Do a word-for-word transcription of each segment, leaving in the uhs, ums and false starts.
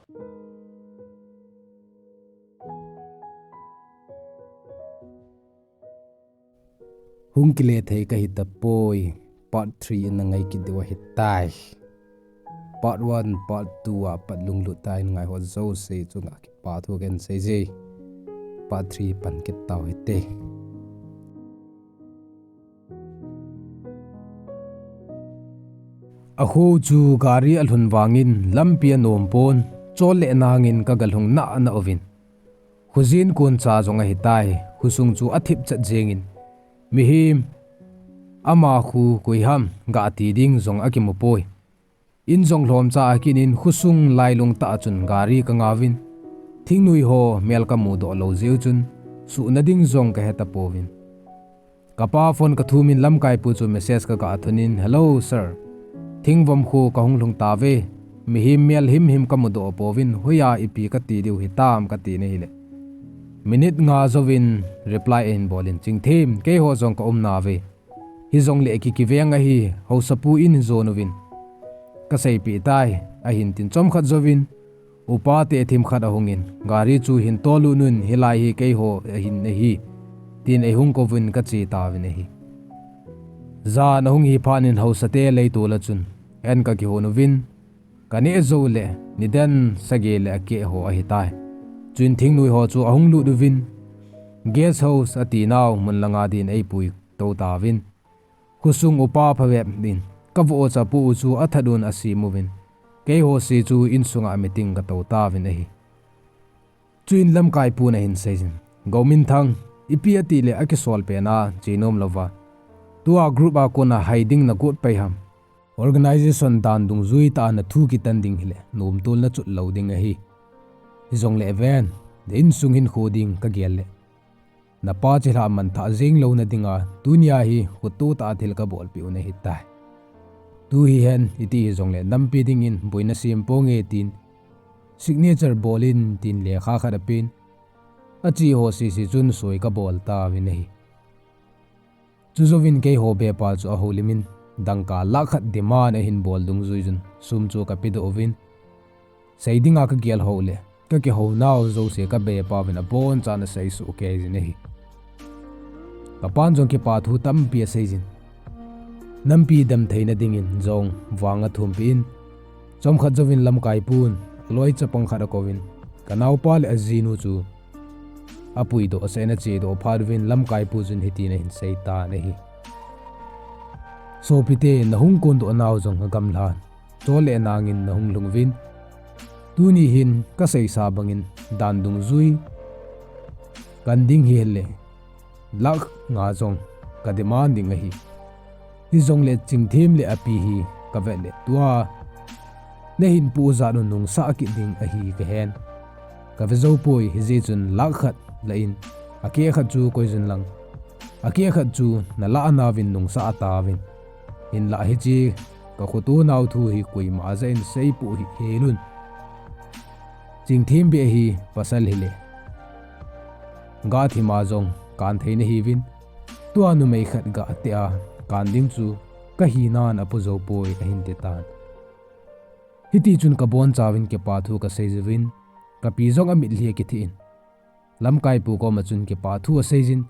Hung kile thei ka hi tapoi, part three in na ngai kit diu ahi tai. Part one, part two a pat lunglut tah in ngai ho jouse chunga kipa thu ken sei je. Part three pan kit tau hite. A khu chu gari a lhun vangin lampi a nom pon, chol le nangin ka galhung na na uvin. Khujin kun cha jong ahi tai, khusung chu a thip chat jengin. Mihem, ama khu koi ham, ga ti ding jong a kimu poi. In jong lhom cha a kinin khusung lailung tah chun gari ka ngauvin. Thingnui ho mel ka mu doh lou jeh chun, suhna ding jong ka he tapouvin. Ka pa phone ka thumin lamkai pu chu message ka ga thonin, "Hello, sir. Thingvom khu ka hung lhung tave. Mihem mel himhim ka mu doh pouvin, hoiya ipi ka ti diu hitam," ka ti na hile. Minute nga jouvin reply a hin bolin, "Chingthim, keiho jong ka um nave. Hijongle ki kiveng ahi, haosapu in jon uvin. Ka seipeh tai," a hin tin chomkhat jouvin, upa te themkhat a hungin, "Gari chu hin tol un, hilai hi keiho a hin ahi," tin ei hung kouvin ka che tauvin ahi. Jan a hung hi phat in haosa te leitol a chun, an ka kihon uvin, ka neh jou le, nidan sagi le a keh ho ahi tai. Chuin thingnui ho chu a hung lut uvin, guest house a ti nau mun langa din ei pui tou tauvin. Khusung upa phabep din, ka vohcha pu u chu a that un a sem uvin. Keiho se chu insunga meeting ka tou tauvin ahi. Chuin lamkai pun a hin seijin, "Gominthang, ipi ati le a kisol pen a che nom louva. Tua group a kona hai ding na got pai ham. Organization dan dungjui tah a na thu kitan ding hile, nomtol na chot lou ding ahi. Hijongle ven, na insung hinkho ding ka gel le, na pa chilhah manthah jeng louna dinga, tunia hi khoto tah a thil ka bolpeh u na hi tai. Tu hihen, iti hijongle nampi dingin boina sem ponge," tin, "Signature bol in," tin lekha khat a pen. A che ho sese chun soi ka bol tauvin ahi. Chujouvin keiho bepa chu a houlimin, dangka lakh khat demand a hin bol dungjui chun, sum chu ka pedoh uvin. Sei dinga ka gel ho le, ka kihou nau jouse ka bepa uvin abonchan a sei soh kei jin ahi. Ka pan jong kipa thu tampi a seijin. Nampi damtheina dingin jong vang a thumpeh in. Chomkhat jouvin lamkai pun, a loi chapang khat a kouvin, ka naopa le a jinu chu a puidoh sah in a chedoh phat uvin lamkai pu chun hitin a hin sei tan ahi. Sopite, na hung kondoh nau jong a gamlhan. Chol le nangin na hung lhung uvin. Tuni hin ka seisa bangin dan dungjui kan ding hile, lakh nga jong ka demand ding ahi. Hijongle Chingthim le a pi hi ka vet le tua na hin pu jat u nungsah kit ding ahi ka hen. Ka ve jou poi, hijeh chun lakh khat lah in, a keh khat chu koi jun lang. A keh khat chu na lah nauvin nungsah tauvin. Hinlah hiche ka khoto nau thu hi koima jah in seipoh hih hel un. Chingthim beh hi pasal hile, ga thim a jong kan thei nahiuvin, tua numei khat ga teh a kan ding chu ka hinan a pu jou poi, a hin ti tan. Hiti chun ka boncha uvin kipa thu ka sei jouvin, ka pi jong a mitlhi a kithih in, lamkai pu koma chun kipa thu a seijin,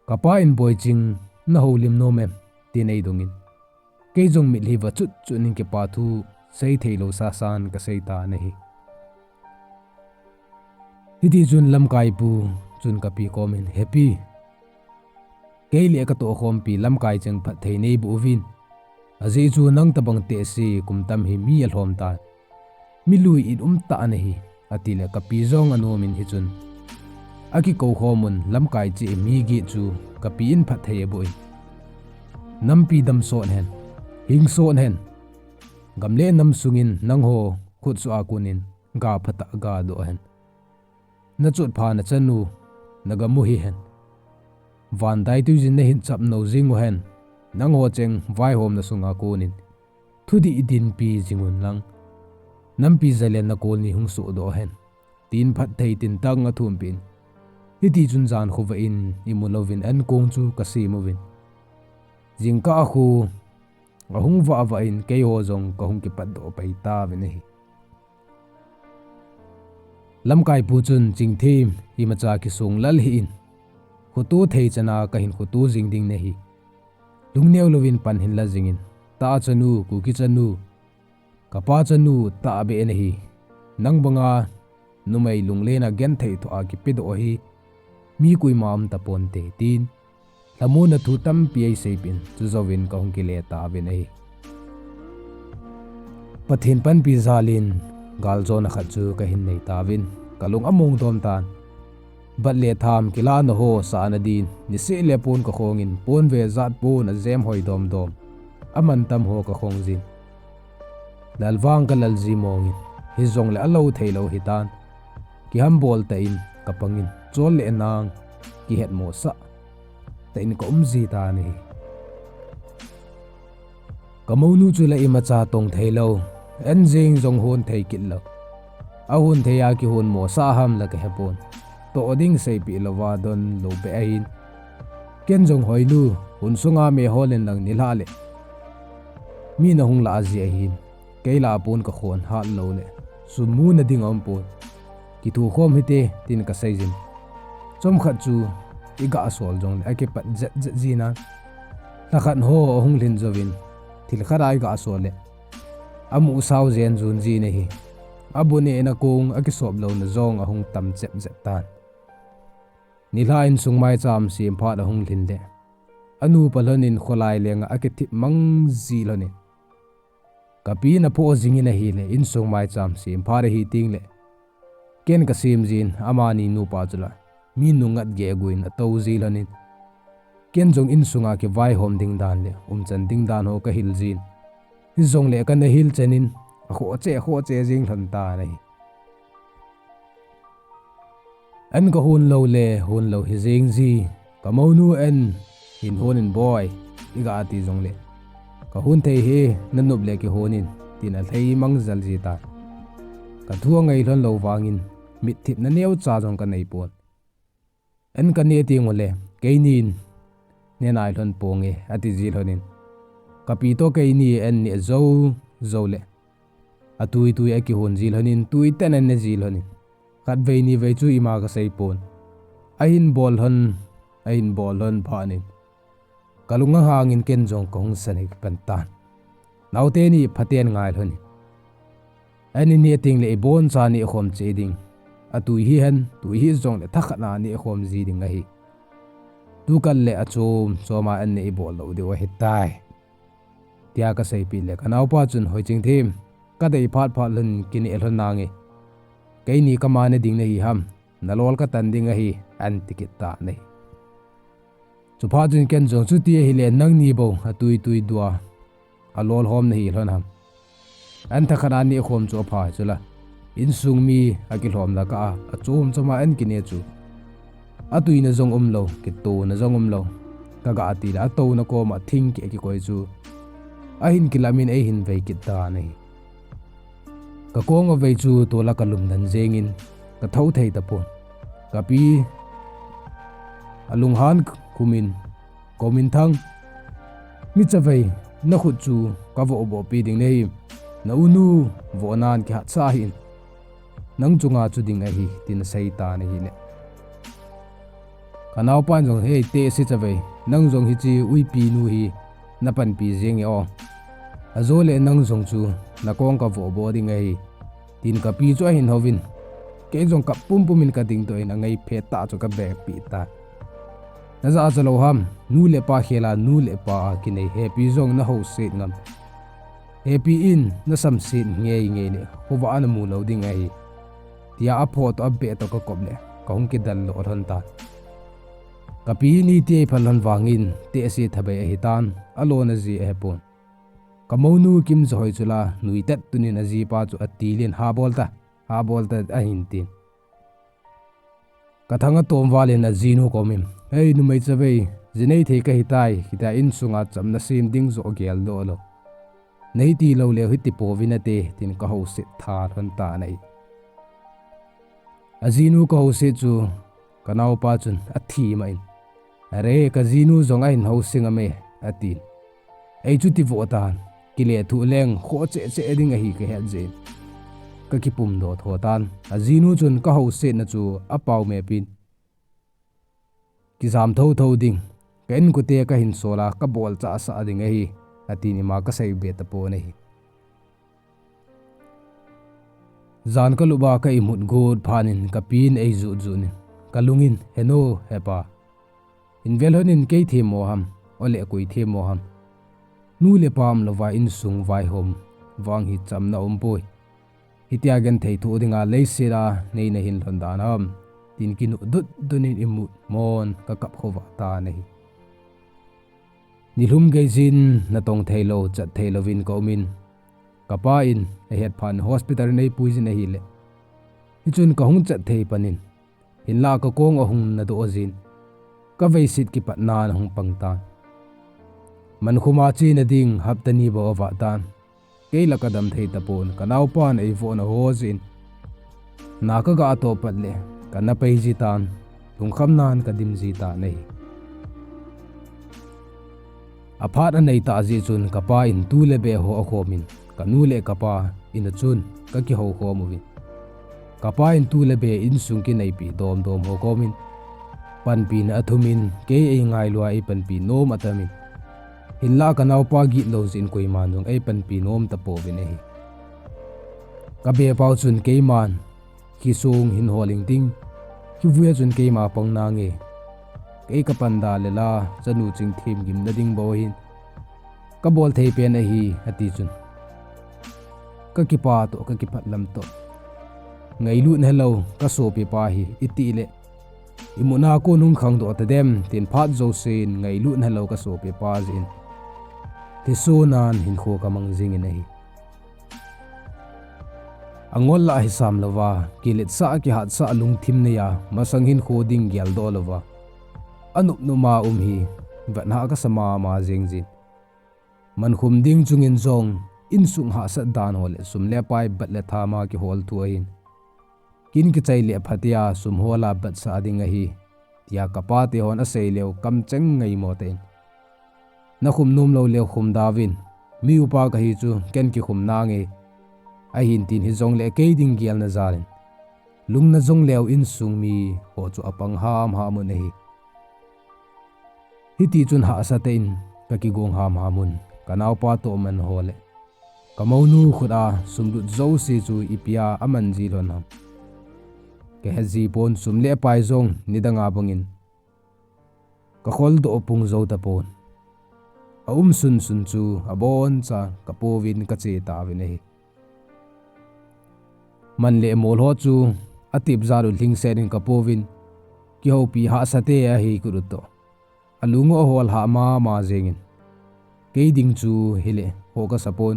"Ka pa in, Boiching, na houlim nom em?" tin ei dongin, kei jong mitlhi va chut chut in kipa thu sei thei lou sasan ka sei tan ahi. Hiti chun lamkai pu chun ka pi komin, "He pi, kei le ka tohkhompi lamkai cheng phatthei nei boh uvin. Ajeh chu nang tabang tehse kum tam hi mi a lhom tan. Mi lui in um tah nahi," a ti le ka pi jong a nomin hichun a kikou khom un lamkai cheh mi get chu ka pi in phatthei a boh in, "Nampi dam sot hen, hing sot hen. Gam le nam sungin nangho khutsuh a konin ga phatah ga doh hen. Na chotpha na chanu, na gam u hi hen. Van daitui jin na hin chap nou jing u hen. Nangho cheng vaihomna sunga konin thudih dinpi jing un lang. Nampi jalen na kol ni hung sohdoh hen," tin phatthei tintang a thumpeh in. Hiti chun jan khovah in imu louvin an kong chu ka sem uvin. Jingkah a khu a hung vah vah in keiho jong ka hung kipatdoh pai tauvin ahi. Lamkaipu chun, Chingthem, imacha kisong lal hih in. Khoto thei chana kahin khoto jing ding nahi. Lungneo louvin pan hin la jingin. Tah chanu, Kuki chanu, kapa chanu tahbeh nahi. Nang banga numei lunglen a genthei thoh a kipedoh hi mi koima um taponte, tin lhamonna thu tampi eiseipeh in, chujouvin kahung kile tauvin ahi. Pathen panpi jalin galjona khat chu kahin nei tauvin, kalung among dom tan. Bat le tham kilahna ho sahna din, niseh le pon kakhongin, pon ve jat pon ajem hoi domdom, amantam ho kakhong jin. Lal vang kalal ji mongin, hijongle alou theilou hitan. Kihambol tah in kapangin, chol le nang kihetmosah tah in kaum ji tan ahi. Kamounu chu la imacha tong theilou, en jeng jong hon thei kit lou. Ahon thei a kihonmosah ham la kahepon. Toh ding seipeh louva donlou beh ahin. Ken jong, Hoinu, hun sunga mehol in lang nilhah le mi nahung lah ji ahin. Kei lah a pon kakhon hat loule sum muna ding aumpon. Kithokhom hite, tin kaseijin. Chomkhat chu igah sol jongle akipat jetjet jin a, lhakhat ho ahung lhin jouvin, thil khat a igah sol le amu sao jen jun jin ahi. Abonehna kong akisop louna jong ahung tam jepjep tan. Nilhah insung maicham sem phat ahung lhin le, anupa lhonin kholai lenga akithip mang ji lhonin, kapi in aphoh jingin ahile, insung maicham sem phat ahi tengle, ken kasem jin, amani nupa chula mi nungngat gehguh in atou ji lhonin, ken jong insunga kivaihom ding dan le umchan ding dan ho kahil jin. Hijongle kana hil chanin akhoh cheh, akhoh cheh jing lhon tan ahi. An kahon loule hon lou hijeng ji. Kamounu an hin honin, Boi, igah ti jongle, kahon thei hi, nanop le kihonin, tin alhei mang jel ji tan. Kathu angai lhon lou vangin mitthipna neocha jong kaneipon. An kaneh tengule, Keinin ne nai lhon ponge, ati ji lhonin, kapi toh keini an neh jou joule, atui tui akihon ji lhonin, tui ten anne ji lhonin, khatvei nivei chu ima kaseipon. Ahin bol lhon, ahin bol lhon phatnin, kalung ahangin ken jong kahung sanei kapan tan. Naote ni phaten ngai lhonin, an ineh tengle iboncha nehkhom cheh ding. Atui hihen, tui hijongle thakhat a nehkhom ji ding ahi. Tukal le achom choma an neh ibol lou diu ahitai, tia kaseipeh le, kanaopa chun, Hoi Chingthem, kadei phat phat lhon kineh lhon nange. Keini kamane ding nahi ham, nalol katan ding ahi, anti kit tan ahi. Chuphat chun ken jong, Chuti ahile nangni bou atui tui dua alol hom nahi lhon ham? An thakhat a nehkhom chu apha chula, insung mi akilhom lakah a achom choma an kineh chu, atuina jong umlou, kitona jong umlou, kagah tile atouna koma thingkeh akikoi chu ahin kilamin eihin vei kit tan ahi. Kakong avei chu tola kalum den jengin, kathou thei tapon. Kapi alunghan khumin, Kou Minthang, mi chavei, nakhut chu kavohboh pi ding nahi. Na unu vohnan kihatsah hih in, nang chunga chu ding ahi, tin asei tan ahile, kanaopan jong, Hei, tehse chavei, nang jong hiche uipinu hi napanpi jenge o. Ajole nang jong chu nakong kavohboh ding ahi, tin kapi chu ahin houvin, kei jong kap pumpumin kadingdoh in angaiphe tah chu kabengpeh tan. Najahcha lou ham, nu le pa khela nu le pa a kinei hepi jong nahouset ngam. Hepi in nasamset ngeingei le khovah a namu lou ding ahi, tia aphoh toh abeh toh kakop le kahung kidaldoh lhon tan. Kapi in iti aphal lhon vangin tehse thabei ahitan, alona ji ahepon. Kamounu Kimjahoi chula nuitet tunin ajipa chu atilin, Habol ta, habol ta, ahin tin. Kathang atom valin ajinu komin, Hei numei chavei, jinei thei kahitai, hitia insunga chamna sem ding joh geldoh lou, nahiti lou leu hiti pouvin ate, tin kahouset tha lhon tan ahi. Ajinu kahouset chu kanaopa chun athimah in, Are, kajinu jong ahin house ngam e, atin. Ei chu tivoh tan, kilethuh leng khoh cheh cheh ding ahi kahet jeh in, Ka kipumdoh tho tan. Ajinu chun ka housetna chu apao mepin, "Kijam thotho ding, ka inkote ka hin sol a ka bolchah sah ding ahi," atin ima ka seibe tapon ahi. Jan ka lup a ka imut got phat in ka pin eijut jut in, ka lungin, "Henu, hepa, hin vel lhon in, kei themmo ham, ole koi themmo ham. Nu le pa umlouva insung vaihom vang hi chamna umpoi. Hitia genthei thoh dinga leiset a neina hin lhon dan ham," tin kinuh dut dut in imut mon ka kap khovah tan ahi. Nilhum geijin natong theilou, chat theilou vin ka um in, ka pa in ahet phat in hospital in eipuijin ahile, hichun ka hung chat thei pan in, hinlah ka kong ahung nadoh jin, ka veiset kipatna ahung pang tan. Mankhum a chena ding hapta ni bou avah tan. Kei la ka dam thei tapon, ka naopan eivohna ho jin, na ka gah toh pat le ka na pei ji tan, lungkhamnan ka dim ji tan ahi. Aphat anei tah jeh chun ka pa in tu le be ho akhom in, ka nu le ka pa in a chun ka kihou khom uvin, ka pa in tu le be insung kineipi domdom ho kom in panpina athum in, kei eingailua eipanpi nom atam in, hinlah ka naopa gitlou jeh in koiman jong eipanpi nom tapouvin ahi. Ka bepau chun keiman, "Khisung hin hol inting, khivui a chun keima pang nange. Kei ka pan da le la, chanu chingthim gimna ding bou ahin, ka bol thei pen ahi," ati chun, ka kipah toh, ka kipah lam toh, ngailutna helou ka sopipa hi, itile imutna kon hung khangdoh tadem tin phat jousen ngailutna helou ka sopipa jeh in, thisunan hinkho ka mang jingin ahi. Angol lah hisam louva, kiletsah, kihatsah, lungthim neiya, masang hinkho ding geldoh louva, anop nop a um hi, vetna kasa mama jing jin. Mankhum ding chungin jong, insung hahsat dan ho le sum le pai bat le tham a kihol thu ahin, kin kichai le phatea sum hol a batsah ding ahi, tia ka pate hon asei leu kamcheng ngaimo tah in, "Nakhum nom lou leu khum dauvin, mi upa kahi chu ken kikhum nange, ahin tin hijongle kei ding gelna jal in, lungna jong leu insung mi ho chu apang hamham un ahi." Hiti chun hahsa tah in ka kigong hamham un, ka naopa toh man ho le ka mounu khut a sum lut jouse chu ipi a aman ji lhon ham, ka het ji pon. Sum le pai jong nidang a bangin ka kholdoh pung jou tapon, aum sunsun chu abonchan ka pouvin ka che tauvin ahi. Man le mol ho chu atep jal u lhingset in ka pouvin, kihoupi hahsa te ahi kit u toh, alung u ahol hah mama jingin, kei ding chu hile ho kasa pon,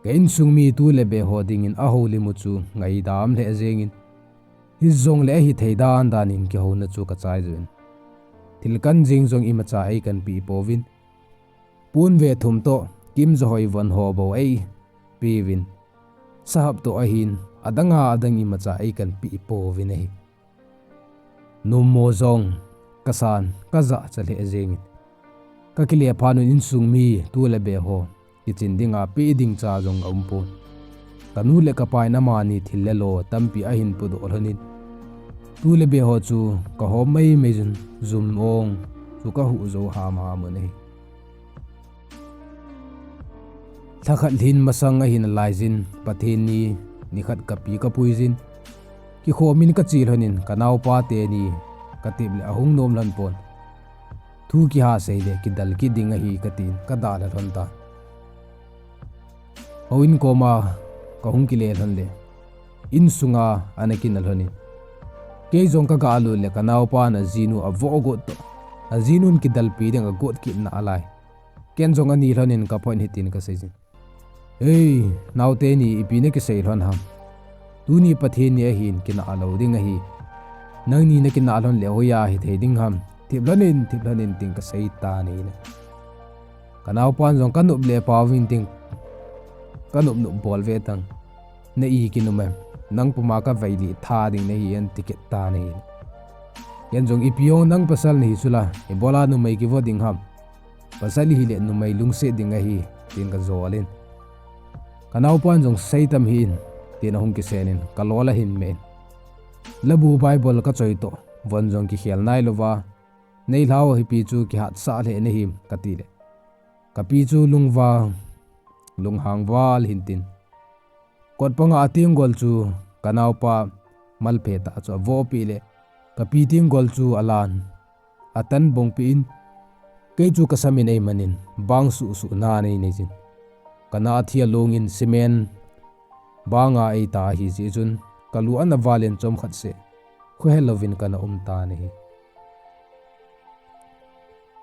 ka insung mi tu le be ho dingin ahoulim u chu ngaidam lheh jingin, hijongle ahithei dan dan in kihouna chu ka chai jin, thil kan jing jong imacha eikanpeh pouvin, pon ve thum toh kimjahoi von ho bou eipeuvin, sahap toh ahin, adang a adang imacha eikanpeh pouvin ahi. Nommo jong kasan, kajahcha lheh jingin, ka kile phat un insung mi tu le be ho kichin dinga peh ding cha jong aumpon. Ka nu le ka pa in amani thil le lo tampi ahin pudoh lhonin, tu le be ho chu ka hom maimai jin, jum ong chu ka huh jou hamham un ahi. Lhakhat lhin masang ahin alaijin, Pathen ni nikhat kapi kapuijin, kikhomin kache lhonin, ka naopa teni katep le ahung nom lhon pon, thu kiha sei le kidal kit ding ahi katin kadalha lhon tan. Houin koma kahung kile lhon le, insunga ana kinah lhonin, kei jong kagah lut le ka naopan ajinu avoh got toh, ajinun kidalpi ding agot kit nalai. Ken jong ani lhonin kaphon hitin kaseijin, "Hei, naoteni ipi nakisei lhon ham? Tuni Pathen ni ahin kinah lou ding ahi. Nangni nakinah lhon le hoiya hithei ding ham? Thip lhonin, thip lhonin," tin kasei tan ahile, ka naopan jong, "Kanop le paovin tin, kanop nop bol ve tan. Na i kinum em? Nang puma kavailih tha ding nahi e," ati kit tan ahile, ken jong, "Ipi ong nang pasal nahi chula, ibola numei kivo ding ham? Pasal ihile numei lungset ding ahi," tin kajolin, ka naopan jong seitam hih in, tin ahung kisen in, kalol ahin me in. Labu Bible kachoi toh, von jong kikhel nailouva, neilhau hipi chu kihatsah lheh nahim, kati le. Kapi chu lungvang, lunghang val hin tin. Kot panga atenggol chu kanaopa malphe tah chu avohpeh le, kapi tenggol chu alan, atan bongpeh in, kei chu kasam in eiman in, bang suhsuh na neinei jin. Kana athi along in cement banga eita ahi jeh chun, kalu ana val in chomkhat seh, khohe louvin kana um tan ahi.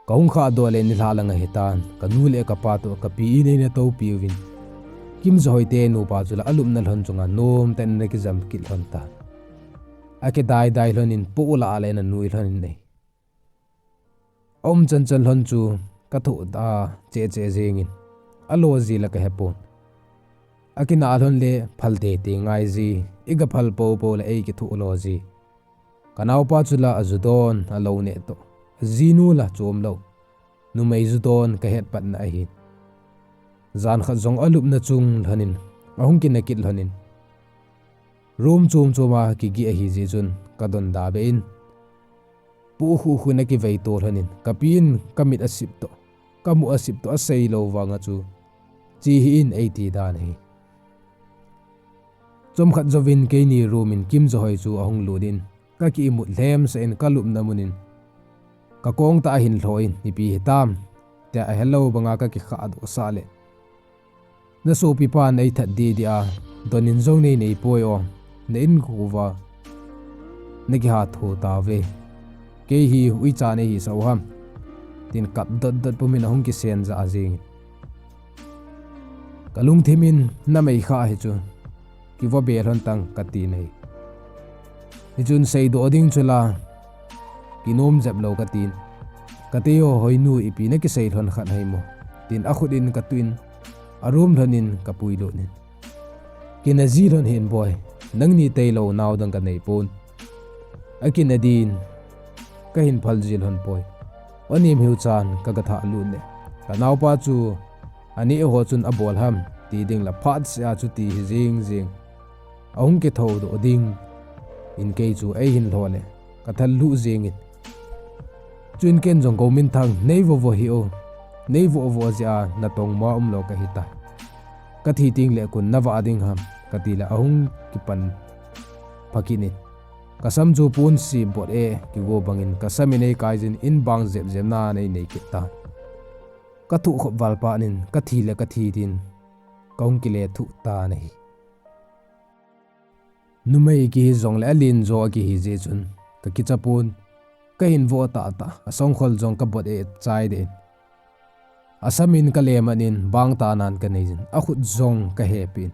Kahung khahdoh le nilhah lang ahitan, kanu le kapa toh kapi in eina toupiuvin. Kimjohoi te nupa chu la alupna lhon chunga nomtah in ana kijam kit lhon tan. Akidaidai lhon in poh lah le ana nui lhon in ahi. Aum chanchan lhon chu kathoh a cheh cheh jeng in, alo ji la kahepon. Akinah lhon le phal teitei ngai ji, igaphal poupou le eikithoh lo ji. Kanaopa chu la aju don, alou neh toh, ajinu la chom lou, numei ju don kahet patna ahin. Jan khat jong alupna chung lhon in, ahung kina kit lhon in, room chom chom a kigeh ahi jeh chun kadonda beh in, poh khuh khuh in akivei to lhon in, kapi in kamit asip toh, kamu asip toh, asei lou vanga chu, che hih in eiti dan ahi. Chomkhat jouvin keini room in Kimjohoi chu ahung lut in, kaki imut lhemsah in kalupna mun in kakong tah ahin lhoh in, ipi hitam, tia ahelou banga kakikhahdoh sah le, nasopipan eithat didi a, don in jong neinei poi o, na inkoh uva nakiha tho tauve. Kei hi uicha neihisah u ham, tin kap dot dot pum in ahung kisen jah jeng in. Kalungthim in namei khah hi chu, kivobe lhon tang kati nahi. Hichun seidoh ding chu la, kinom jep lou katin. Katei o, Hoinu, ipi nakisei lhon khat haimo, tin akhut in katuh in, aroom lhon in kapuilut in. Kina ji lhon hih in boi, nangni tailou nao dang kanei pon. Akina din kahin phal ji lhon poi. Onem hiu chan kaga thahlut le, kanaopa chu aneh ho chun abol ham ti ding la phatseh a chuti hi jing jing. Ahung kithoudoh ding in kei chu eihin lho le, kathal lhuh jeng in. Chuin ken jong, Gouminthang, neivo vo hih o, neivo vo jeh a natongmo a umlou kahitai. Kathi teng le kon navah ding ham, kati le ahung kipan phakin in. Kasam chu ponsi bot e kigo bangin kasam in eikai jin, in bang jep jep na neinei kit tan. Kathoh khop val phat in kathi le kathi tin kahung kile thuh tan ahi. Numei kihi jongle alen jo akihi jeh chun kakicha pon, kahin voh tahtah, asongkhol jong kabot e chai deh in. Asam in kaleman in bang tah nan kanei jin, akhut jong kahepeh in.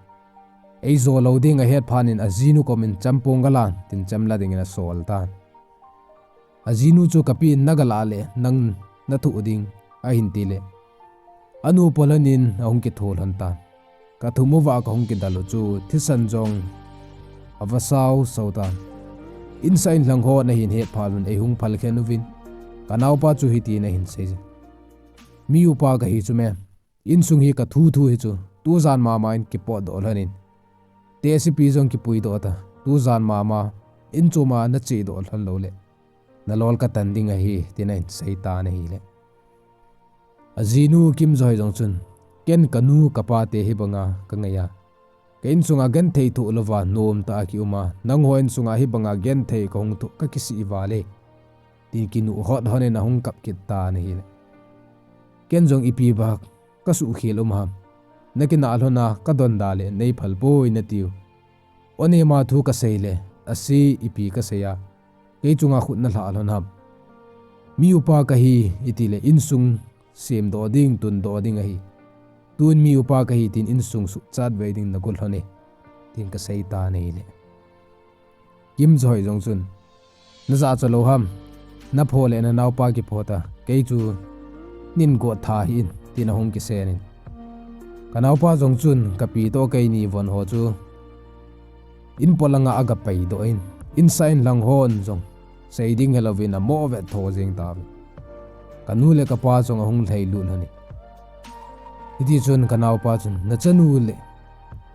Eijo lou ding ahet phat in ajinu kom in champong galan tin chamla dingin asol tan. Ajinu chu kapi in nagalah le nang nathoh ding ahin ti le, anu polhon in ahung kitho lhon tan. Kathum uva kahung kidal u chu thisan jong avasau sau tan. Insah in lhang hon ahin het phat un eihung phal khen uvin, kanaopa chu hitin ahin sei jin, mi upa kahi chu me. Insung hi kathu thu hi chu, tujan mama in kipotdoh lhon in, tehsepi jong kipuidoh ta, tujan mama in chom a nachedoh lhon lou le, nalol katan ding ahi, tin ahin sei tan ahile. Ajinu Kimjohoi jong chun, ken kanu kapa te hibanga kangai a, ka insunga genthei thoh louva nomtah a kium a, nangho insunga hibanga genthei kahung thoh kakisih val e, tin kinuh hot hon in ahung kap kit tan ahile. Ken jong ipi bak kasuhkhel um ham, nakinah lhon a kadonda le neiphal poi natiu. Onema thu kasei le, ase ipi kasei a, kei chunga khut nalhah lhon ham. Mi upa kahi itile insung semdoh ding, tundoh ding ahi. Tun mi upa kahi tin insung suhchatvei ding nagot lhon e, tin kasei tan ahile. Kimjohoi jong chun, najahcha lou ham, napho le nanaopa kipho ta, kei chu nin got tha hih in, tin ahung kisen in. Kanaopa jong chun kapi toh keini von ho chu in polanga agapaidoh in, insah in lhang hon jong sei ding helouvin amoh vet tho jeng tauvin. Kanu le kapa jong ahung lhailut lhon in. Hitichun kanaopa chun, nachanu le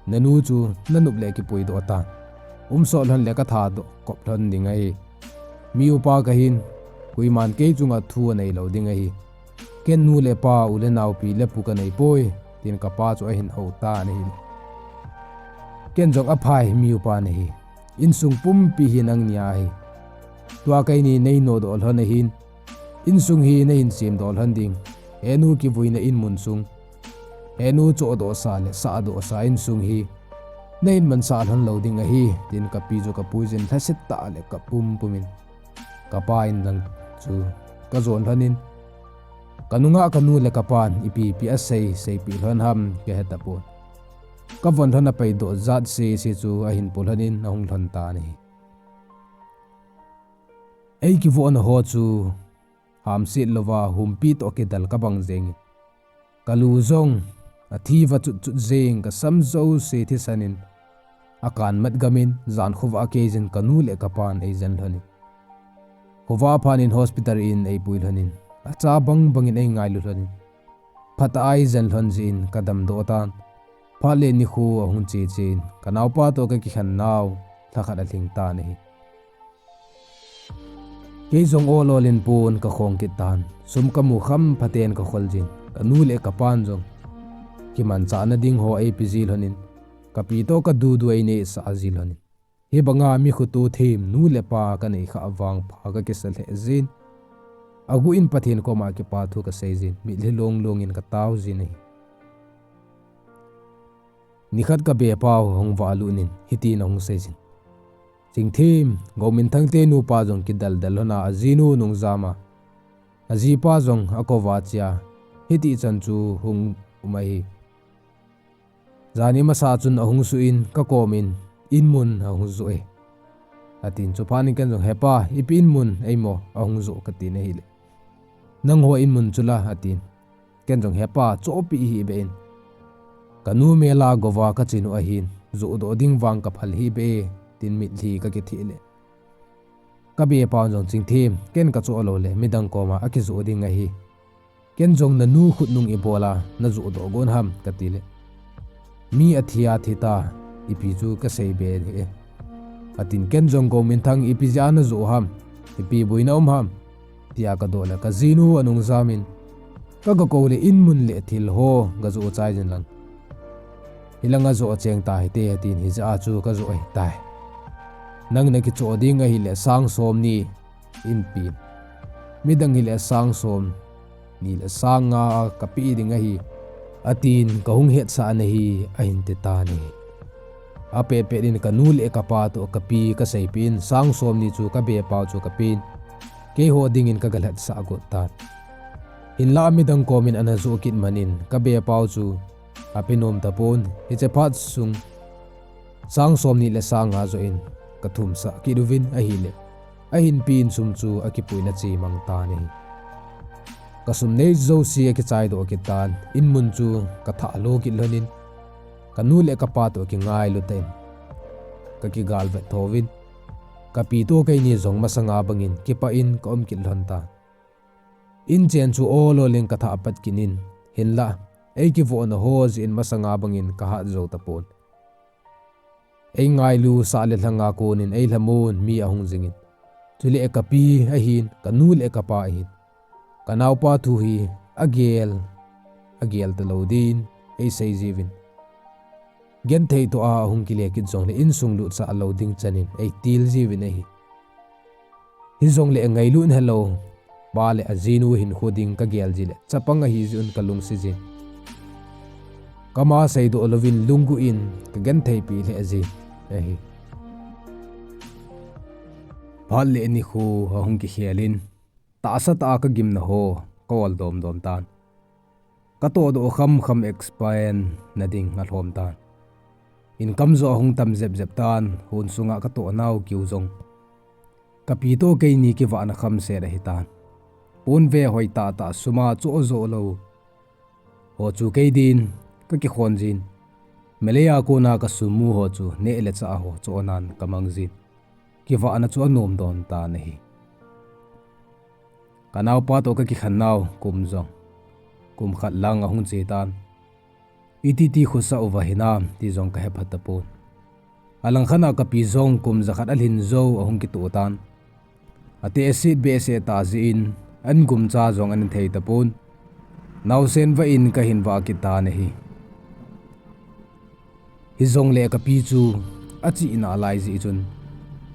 Nanu chu nanop le kipui doh tan. Um sot lhon le katha doh kop lhon ding ahi. Mi upa kahin, koiman kei chunga thu anei lou ding ahi. Ken nu le pa, u le nao, pi le pu kanei poi, tin kapa chu ahin hou tan ahi. Ken jong aphai, mi upa nahi. Insung pumpi hi nangni a ahi. Tua keini nei nodoh lhon ahin. Insung hi nahin semdoh lhon ding. Henu kivuina inmun sung. Henu chohdoh sa le sahdoh sa insung hi. Nahin mansah lhon lou ding ahi, tin kapi chu kapuijin lhasetah le kapum pumin. Kapa in lang chu kajon lhonin. Kanunga kanu le kapan ipi ipi asei, seipeh lhon ham kahe tapon. Kavon lhon apei doh jat sese chu ahin pu lhonin ahung lhon tan ahi. Ei kivohna ho chu hamset louva humpi toh kidal kabang jengin. Kalu jong athi va chut chut jeng, kasam jouse thisanin. Akan mat gamin, jan khovah a keijin kanu le kapan eijen lhonin. Khovah phanin hospital in eipui lhonin. Acha bang bangin eingailu lhonin. Phat a eijen lhon jin kadamdoh tan. Phat le nikho ahung chechen, kanaopa toh kakikhen nau, lhakhat alhing tan ahi. Kei jong ol ol in pon kakhong kit tan, sum kamu kham phaten kakhol jin, kanu le kapan jong. Kimanchahna ding ho eipe ji lhonin, kapi toh kadudu eineh sah ji lhonin. Hibanga mi khoto them nu le pa kanei kha vangpha kakisa lheh jin. Aguh in Pathen koma kipa thu kasei jin, mitlhi long long in katao jin ahi. Nikhat kabepau ahung valut in, hitin ahung seijin. Chingthem, Gominthang te nupa jong kidaldal lhona ajinu nung jama. Ajipa jong akou va chia, hiti chan chu hung um ahi. Jani masa chun ahung suh in kakomin, inmun ahung joh e. Atin chuphat in ken jong hepa, ipi inmun eimo ahung joh katin ahile. Nangho inmun chula atin. Ken jong hepa, chohpeh hih beh in. Kanu mela gova kachinu ahin, johdoh ding vang kaphal hih beh e, tin mitlhi kakithih le. Kabepau jong Chingthem, ken kachoh lou le, midang koma akijoh ding ahi. Ken jong nanu khutnung ibola, najohdoh gon ham, kati le. Mi athi a thi ta, ipi chu kasei be ahi e. Atin ken jong Gominthang ipi jeh a najoh ham, ipi boina um ham, tia kadoh le kajinu anung jamin. Kagakou le inmun le thil ho gajoh chai jin lang. Hilanga joh cheng tahite atin hijeh a chu kajoh ahitai. Nang nakichoh ding ahile sang som ni inpin. Midang hile sang som ni le sang nga kapeh ding ahi. Atin kahung hetsah nahi ahin ti tan ahi. Apet pet in kanu le kapa toh kapi kaseipeh in sang som ni chu kabepau chu kapen. Keiho dingin kagalhatsah got tan. Hinla midang komin ana joh kit manin kabepau chu ape nom tapon, hiche phat sung sang som ni le sang nga joh in kathumsah kit uvin ahile. Ahin pen sum chu akipuina chemang tan ahi. Kasum nei jouse akichaidoh kit tan, inmun chu kathah lo kit lhonin, kanu le kapa toh kingailu tah in kakigalvet thouvin, kapi toh keini jong masanga bangin kipah in kaum kit lhon tan. Inchen chu ol ol in kathah pat kit in, hinla eikivohna ho jeh in masanga bangin kahat jou tapon. Eingailu sah le lhanga konin eilhamon mi ahung jingin. Chule kapi ahin, kanu le kapa ahin. Kanaopa thu hi agel, agel talou din eisei jiuvin. Genthei toh a ahung kile kit jongle insung lutsah lou ding chanin eitil jiuvin ahi. Hijongle ngailut helou, pa le ajinu hinkho ding kagel ji le chapang ahi jeh un kalungset jin. Kama seidoh louvin lunggil in kagentheipi lheh jin ahi. Phat le nikho ahung kikhel in, tahsa tah a kagimna ho kaol domdom tan. Katohdoh khamkham expire nading alhom tan. Income joh ahung tam jepjep tan, hon sunga katoh nau kiu jong. Kapi toh keini kivahna khamset ahitan. Ponve hoi tahtah suma choh joh lou ho chu kei din kakikhon jin. Malay a kona kasum mu ho chu neh le chah ho chohnan kamang jin. Kivahna chu anom don tan ahi. Kanaopa toh kakikhen nau kum jong kum khat lang ahung che tan. Iti ti khosa uva hinam ti jong ka hepha tapon. Alangkhat a kapi jong kum jakhat alhin jou ahung kitoh tan. Ateh asit behseh tah jeh in, an gumcha jong ana thei tapon. Naosen vah in kahin vah kit tan ahi. Hijongle kapi chu achihna lai jeh chun,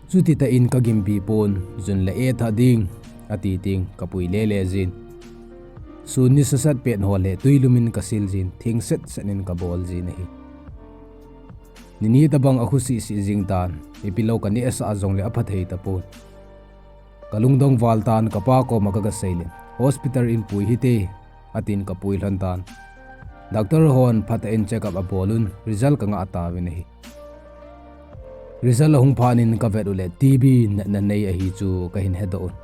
chuti tah in kagimpi pon, jun le e tha ding, ati teng kapui lele jin. Sun ni sasat pet ho le tui lum in kasil jin, theng set set in kabol jin ahi. Nini tabang akhu sisi jing tan, ipi lou kanehsah jongle apha thei tapon. Kalungdong val tan kapa koma kaga seile, hospital in pui hite, atin kapui lhon tan. Doctor hon phatah in check up abol un, result kangah tauvin ahi. Result ahung phat in kavet u le T B natna nei ahi chu kahin hedoh un.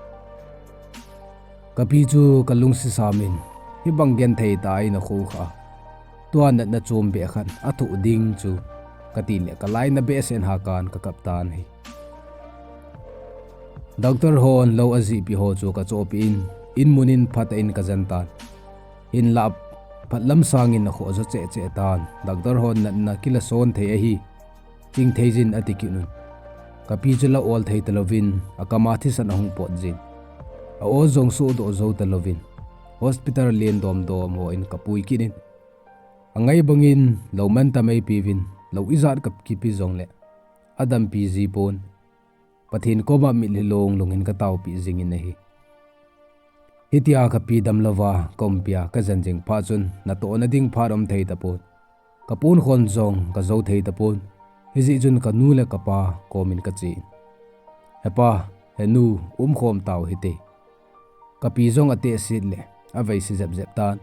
Kapi chu kalungsi sam in, hibang genthei tah in akhu kha. Tua natna chom beh khat athoh ding chu, kati le kalainat behseh in hakan kakap tan ahi. Doctor hon lou ajihpi ho chu kachohpi in, in mun in phatah in kajen tan. Hinlah phat lam sang in akhoh jo cheh cheh tan. Doctor hon natna kila son thei ahi. Chingthei jin ati kit un. Kapi chu la ol thei talouvin, akama thisan ahung pot jin. A-o jong sohdoh jou talouvin, hospital len dom dom ho in kapui kit in. Angai bangin lou mantam eipeuvin, lou ijat kakipe jongle adampi ji pon. Pathen koma mitlhi long long in kataopi jingin ahi. Hitia kapi damlouva kaumpi a kajen jing phat chun, natohna ding phat um thei tapon. Kaponkhon jong kajou thei tapon. Hijeh chun kanu le kapa komin kachen, Hepa, henu, umkhom tau hite. Kapi jong ateh asit le aveise jep jep tan.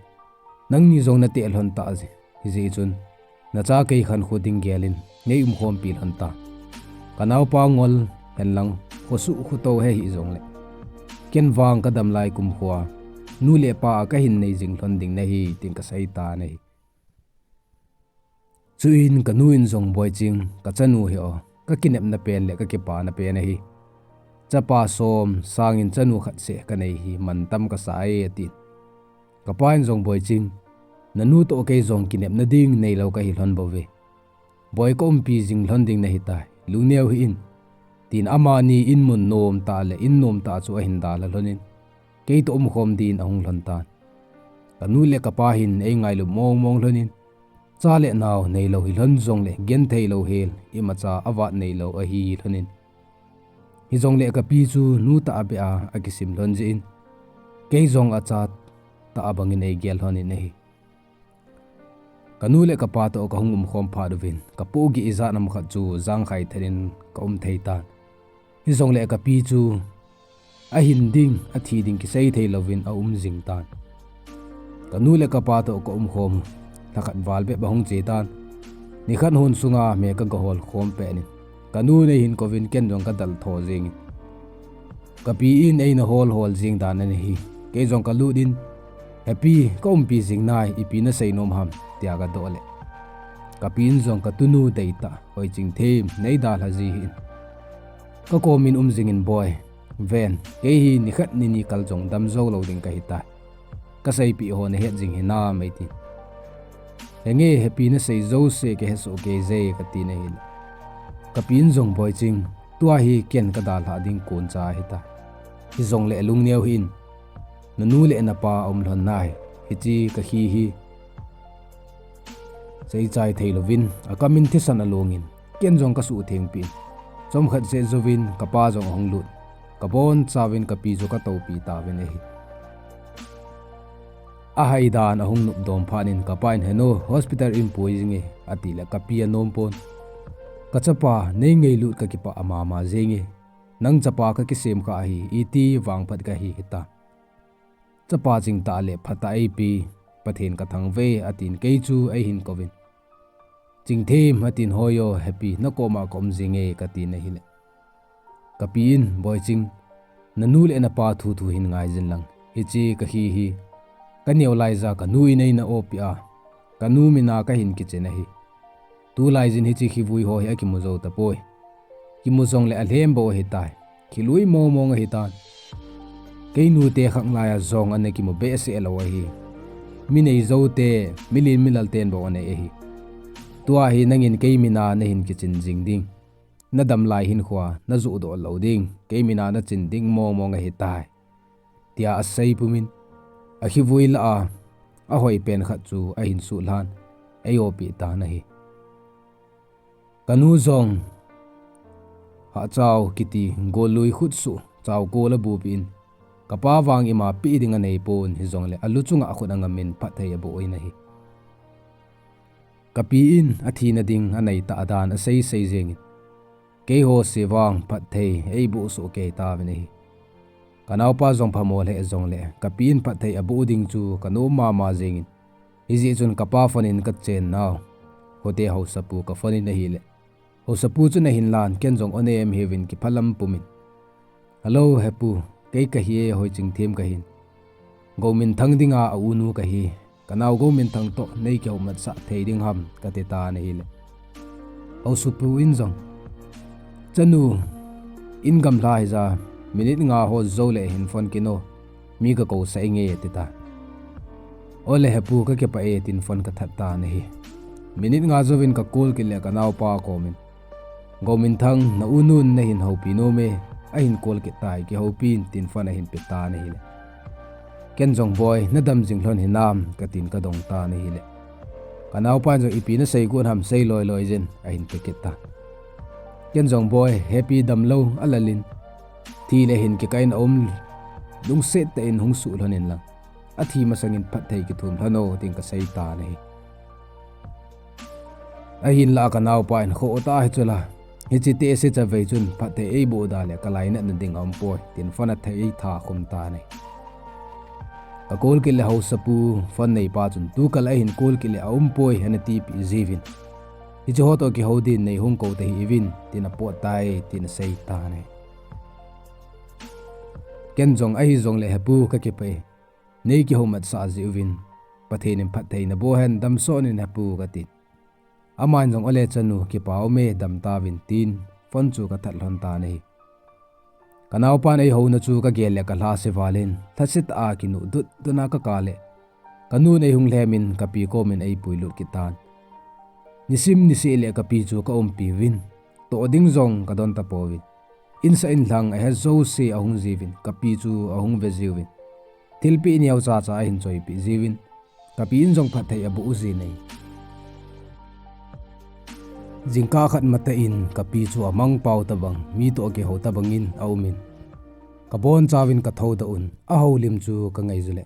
Nangni jong nateh lhon tah jeh, hijeh chun, nacha kei khankho ding gel in nei umkhompi lhon tan. Kanaopa ngol henlang, khosuh khotou he hih jongle, ken vang kadam lai kumkhoa nu le pa kahin nei jing lhon ding nahi, tin kasei tan ahi. Chuin kanu in jong, Boiching, kachanu hi o, kakinepna pen le kakipana pen ahi. Chapa som sangin chanu khat seh kanei hi mantam kasa e, atin. Kapa in jong, Boiching, nanu toh kei jong kinepna ding neilou kahi lhon bouve. Boi, kaumpi jing lhon ding nahitai, lungneo hih in, tin amani in mun nomtah le in nomtah chu ahin dalha lhonin, keitoh umkhom din ahung lhon tan. Kanu le kapa hin eingailu mong mong lhonin, cha le nao neilou hi lhon jongle genthei louhel imacha avat neilou ahi lhonin. Hijongle kapi chu nu tah a beh a akisim lhon jeh in, kei jong acha tah a bangin eigel lhonin ahi. Kanu le kapa toh kahung umkhom phat uvin, kapohgih ijat ham khat chu jangkhai thet in kaum thei tan. Hijongle kapi chu ahin ding, athi ding kisei thei louvin aum jing tan. Kanu le kapa toh kaumkhom lhakhat val bep ahung che tan. Nikhat hon sunga me kagahol khom pet in, kanu neihin kouvin ken jong kadaltho jengin, kapi in eina hol hol jing dan ana hi. Kei jong kalut in, Hepi, kaumpi jing nai, ipi nasei nom ham, tia kadoh le, kapi in jong, Katunu deitah, Hoiching them, neidalha ji hih in, kakomin um jingin Boi. Ven, kei hi nikhat nini kal jong damjou lou ding kahitai. Kaseipeh ho nahet jing hinam, eitin. Henge, Hepi, nasei jouse kahesoh kei je, katin ahile, kapi in jong, Boiching, tua hi ken kadalhah ding koncha ahitai. Hijongle lungneo hih in, nanu le napa aum lhon nai, hiche kakhi hi seichai thei louvin, akamin thisan alongin, ken jong kasuhthengpeh in, chomkhat seh jouvin kapa jong ahung lut, kabonchauvin kapi chu katoupi tauvin ahi. Ahaidan ahung nopdom phat in kapa in, Henu, hospital in pui jinge, atile kapi anom pon. Kachapa, neingailut kakipah mama jenge. Nang chapa kakisem kha ahi, iti vangphat kahi hitam. Chapa chingtah le phatah eipe, Pathen kathangvah e, atin kei chu eihin kouvin, Chingthem, atin, Hoi o, Hepi, nakoma kaum jinge, katin ahile, kapi in, Boiching, nanu le napa thu thu hin ngai jin lang, hiche kakhi hi kaneo laija kanu in eina opeh a, kanu mina kahin kichen ahi. Tulai jin hiche khivui ho hi akimu jou tapoi. Kimu jongle alhem bou ahitai. Khilui mong mong ahitan. Kei nute khanglai a jong ana kimu behseh lou ahi. Mi nei jou te, milen milal ten bou anei ahi. Tua hi nangin kei mina nahin kichin jing ding. Nadam lai hin khua, najoh doh lou ding. Kei mina nachin ding mong mong ahitai. Tia asei pumin, akhivui lah a, ahoi pen khat chu ahin suhlhan, eiopeh tan ahi. Kanu jong, hahchao kiti, gollui khutsuh, chao kol abupeh in, kapa vang ima peh ding anei pon, hijongle alu chunga khut angamin phatthei aboh in ahi. Kapi in athina ding anei tah dan asei sei jengin, keiho se vang phatthei eiboh soh kei tauvin ahi. Kanaopa jong phamo lheh jongle, kapi in phatthei aboh ding chu kanom mama jengin, hijeh chun kapa phone in kachen nau, khote haosapu kaphone in ahile, haosapu chun ahin lan, ken jong onem hiuvin kiphalam pumin, Hello, hepu, kei kahi e, Hoichingthem kahin. Gouminthang dinga aunu kahi. Kanao Gouminthang toh nei kihoumatsah thei ding ham, kati tan ahile, haosapu in jong, Chanu, in gamla hija, minute nga ho joule hin phone kit o, mi kakousah inge, ati tan. Ole hepu, kakipah e, tin phone kathat tan ahi. Minute nga jouvin ka call kit le kanaopa komin, Gouminthang, naunun nahin houpi nome, ahin call kit tai, kihoupin, tin phone ahin pe tan ahile, ken jong, Boi, nadam jing lhon hinam, katin kadong tan ahile, kanaopan jong, Ipi nasei got ham, sei loi loi jin, ahin pe kit tan. Ken jong, Boi, hepi damlou alalin, thi le hin kikah in aum, lungset tah in hung suh lhon inlang, athi masangin phatthei kithum lhon o, tin kasei tan ahi. Ahinlah kanaopa in, Khoh tah hichu la, hiche teh se chavei chun phatthei eiboh da le kalainatna ding aumpoi, tin phone athei eitha khum tan ahi. Ka call kit le haosapu phone neipa chun, Tukal ahin call kit le aumpoi, ana tipeh jiuvin, hiche ho toh kihou din nei hung kou tahih uvin, tin apot tai, tin asei tan ahi. Ken jong, Ahijongle hepu, kakipah e, nei kihoumatsah jeh uvin, Pathen in phatthei naboh hen, damsot in hepu, katin. Aman jong, Ole chanu, kipa ume, dam tauvin, tin phone chu kathat lhon tan ahi. Kanaopan eihouna chu kagel le kalhase valin, lhasetah a kinuh dut dut a kaka le, kanun eihung lhemin kapi komin eipuilut kit tan. Nisim niseh le kapi chu kaumpi uvin, toh ding jong kadon tapouvin, insah inlhang ahe jouse ahung jiuvin, kapi chu ahung ve jiuvin, thilpeh neocha cha ahin choipeh jiuvin, kapi in jong phatthei aboh jin ahi. Jingkah khat matah in kapi chu amangpau tobang, mi toh akihou tobangin aumin, kabonchauvin kathoudoh un, ahoulim chu kangai jule,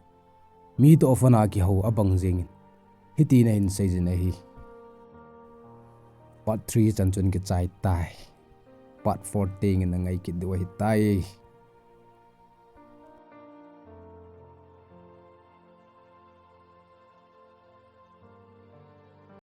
mi toh phone a kihou abang jengin, hitin ahin seijin ahi. Part three chan chun kichai tai. Part four tengin angai kit diu ahitai.